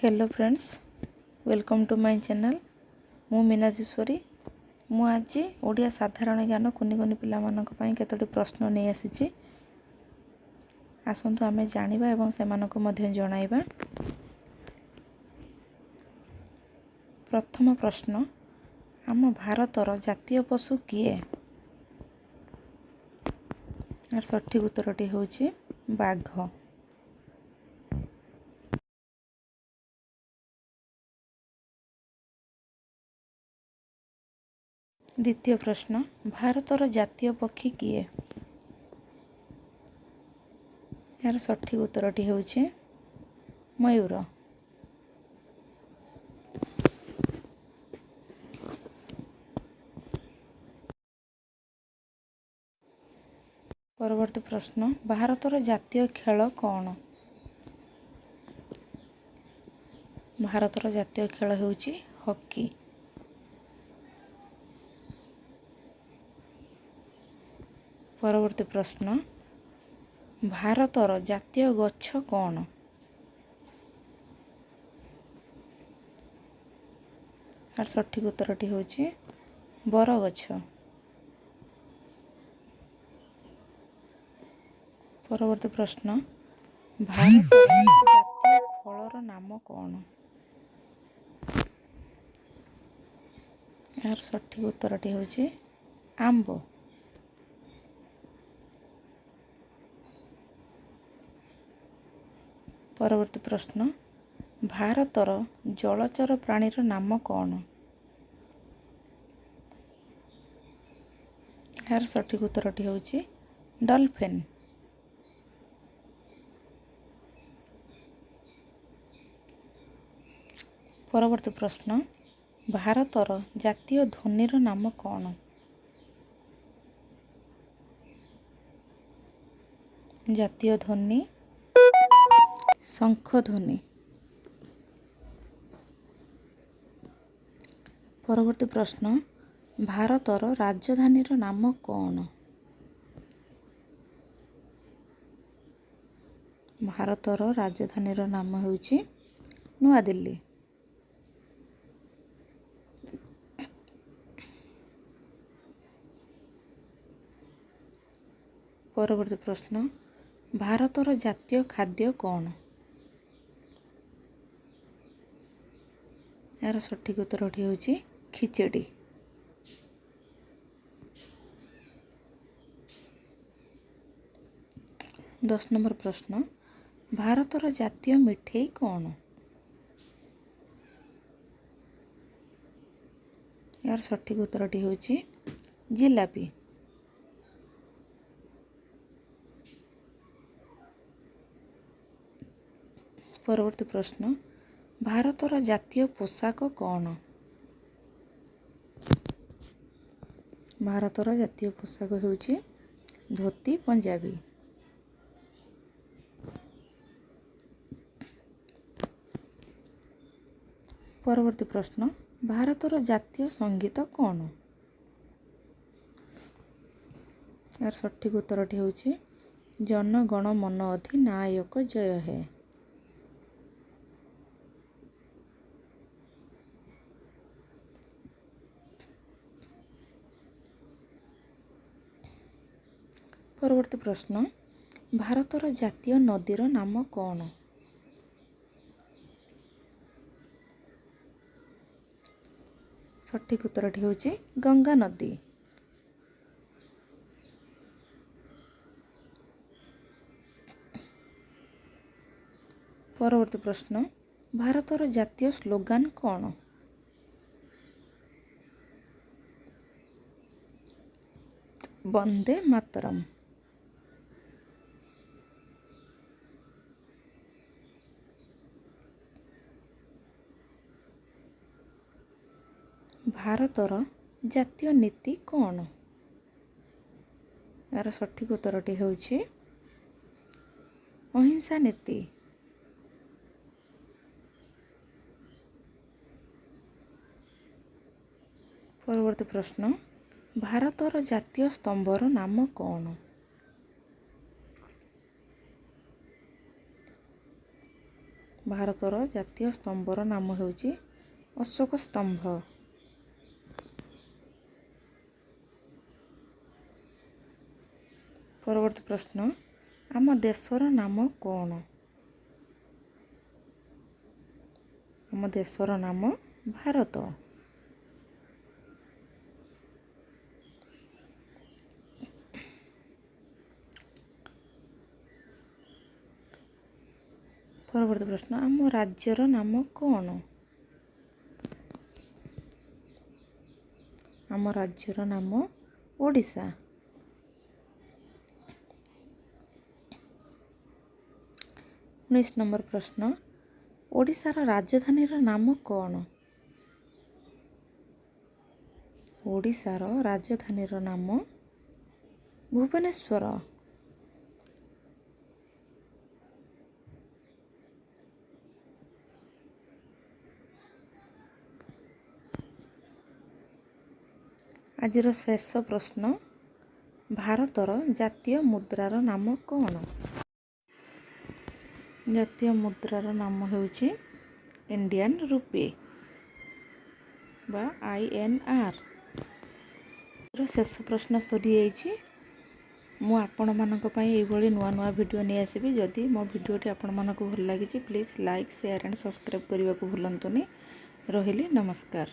Hello friends, welcome to my channel. ମୁଁ ମୀନାଜେଶ୍ୱରୀ। ମୁଁ ଆଜି ଓଡ଼ିଆ ସାଧାରଣ ଜ୍ଞାନ କୁନି କୁନି ପିଲାମାନଙ୍କ ପାଇଁ କେତୋଟି ପ୍ରଶ୍ନ ନେଇ ଆସିଛି। ଆସନ୍ତୁ ଆମେ ଜାଣିବା ଏବଂ ସେମାନଙ୍କୁ ମଧ୍ୟ ଜଣାଇବା। ପ୍ରଥମ ପ୍ରଶ୍ନ, ଆମ ଭାରତର ଜାତୀୟ ପଶୁ କିଏ? ଏହାର ସଠିକ୍ ଉତ୍ତରଟି ହେଉଛି ବାଘ। ଦ୍ୱିତୀୟ ପ୍ରଶ୍ନ, ଭାରତର ଜାତୀୟ ପକ୍ଷୀ କିଏ? ଏହାର ସଠିକ୍ ଉତ୍ତରଟି ହେଉଛି ମୟୂର। ପରବର୍ତ୍ତୀ ପ୍ରଶ୍ନ, ଭାରତର ଜାତୀୟ ଖେଳ କ'ଣ? ଭାରତର ଜାତୀୟ ଖେଳ ହେଉଛି ହକି। ପରବର୍ତ୍ତୀ ପ୍ରଶ୍ନ, ଭାରତର ଜାତୀୟ ଗଛ କ'ଣ? ଏହାର ସଠିକ୍ ଉତ୍ତରଟି ହେଉଛି ବରଗଛ। ପରବର୍ତ୍ତୀ ପ୍ରଶ୍ନ, ଭାରତର ଜାତୀୟ ଫଳର ନାମ କ'ଣ? ଏହାର ସଠିକ୍ ଉତ୍ତରଟି ହେଉଛି ଆମ୍ବ। ପରବର୍ତ୍ତୀ ପ୍ରଶ୍ନ, ଭାରତର ଜଳଚର ପ୍ରାଣୀର ନାମ କ'ଣ? ଏହାର ସଠିକ୍ ଉତ୍ତରଟି ହେଉଛି ଡଲଫିନ୍। ପରବର୍ତ୍ତୀ ପ୍ରଶ୍ନ, ଭାରତର ଜାତୀୟ ଧ୍ୱନିର ନାମ କ'ଣ? ଜାତୀୟ ଧ୍ୱନି ଶଙ୍ଖ ଧ୍ୱନି। ପରବର୍ତ୍ତୀ ପ୍ରଶ୍ନ, ଭାରତର ରାଜଧାନୀର ନାମ କ'ଣ? ଭାରତର ରାଜଧାନୀର ନାମ ହେଉଛି ନୂଆଦିଲ୍ଲୀ। ପରବର୍ତ୍ତୀ ପ୍ରଶ୍ନ, ଭାରତର ଜାତୀୟ ଖାଦ୍ୟ କ'ଣ? ଏହାର ସଠିକ୍ ଉତ୍ତରଟି ହେଉଛି ଖିଚଡ଼ି। 10 ନମ୍ବର ପ୍ରଶ୍ନ, ଭାରତର ଜାତୀୟ ମିଠେଇ କ'ଣ? ଏହାର ସଠିକ୍ ଉତ୍ତରଟି ହେଉଛି ଜିଲାପି। ପରବର୍ତ୍ତୀ ପ୍ରଶ୍ନ, ଭାରତର ଜାତୀୟ ପୋଷାକ କ'ଣ? ଭାରତର ଜାତୀୟ ପୋଷାକ ହେଉଛି ଧୋତି ପଞ୍ଜାବୀ। ପରବର୍ତ୍ତୀ ପ୍ରଶ୍ନ, ଭାରତର ଜାତୀୟ ସଙ୍ଗୀତ କ'ଣ? ଏହାର ସଠିକ୍ ଉତ୍ତରଟି ହେଉଛି ଜନଗଣ ମନ ଅଧିନାୟକ ଜୟ ହେ। ପରବର୍ତ୍ତୀ ପ୍ରଶ୍ନ, ଭାରତର ଜାତୀୟ ନଦୀର ନାମ କ'ଣ? ସଠିକ୍ ଉତ୍ତରଟି ହେଉଛି ଗଙ୍ଗା ନଦୀ। ପରବର୍ତ୍ତୀ ପ୍ରଶ୍ନ, ଭାରତର ଜାତୀୟ ସ୍ଲୋଗାନ କ'ଣ? ବନ୍ଦେ ମାତରମ୍। ଭାରତର ଜାତୀୟ ନୀତି କ'ଣ? ଏହାର ସଠିକ୍ ଉତ୍ତରଟି ହେଉଛି ଅହିଂସା ନୀତି। ପରବର୍ତ୍ତୀ ପ୍ରଶ୍ନ, ଭାରତର ଜାତୀୟ ସ୍ତମ୍ଭର ନାମ କ'ଣ? ଭାରତର ଜାତୀୟ ସ୍ତମ୍ଭର ନାମ ହେଉଛି ଅଶୋକ ସ୍ତମ୍ଭ। ପରବର୍ତ୍ତୀ ପ୍ରଶ୍ନ, ଆମ ଦେଶର ନାମ କ'ଣ? ଆମ ଦେଶର ନାମ ଭାରତ। ପରବର୍ତ୍ତୀ ପ୍ରଶ୍ନ, ଆମ ରାଜ୍ୟର ନାମ କ'ଣ? ଆମ ରାଜ୍ୟର ନାମ ଓଡ଼ିଶା। 19 ନମ୍ବର ପ୍ରଶ୍ନ, ଓଡ଼ିଶାର ରାଜଧାନୀର ନାମ କ'ଣ? ଓଡ଼ିଶାର ରାଜଧାନୀର ନାମ ଭୁବନେଶ୍ୱର। ଆଜିର ଶେଷ ପ୍ରଶ୍ନ, ଭାରତର ଜାତୀୟ ମୁଦ୍ରାର ନାମ କ'ଣ? ଜାତୀୟ ମୁଦ୍ରାର ନାମ ହେଉଛି ଇଣ୍ଡିଆନ୍ ରୁପି ବା INR। ଶେଷ ପ୍ରଶ୍ନ ସରିଯାଇଛି। ମୁଁ ଆପଣମାନଙ୍କ ପାଇଁ ଏଇଭଳି ନୂଆ ନୂଆ ଭିଡ଼ିଓ ନେଇ ଆସିବି। ଯଦି ମୋ ଭିଡ଼ିଓଟି ଆପଣମାନଙ୍କୁ ଭଲ ଲାଗିଛି, please like, share and subscribe କରିବାକୁ ଭୁଲନ୍ତୁନି। ରହିଲି, ନମସ୍କାର।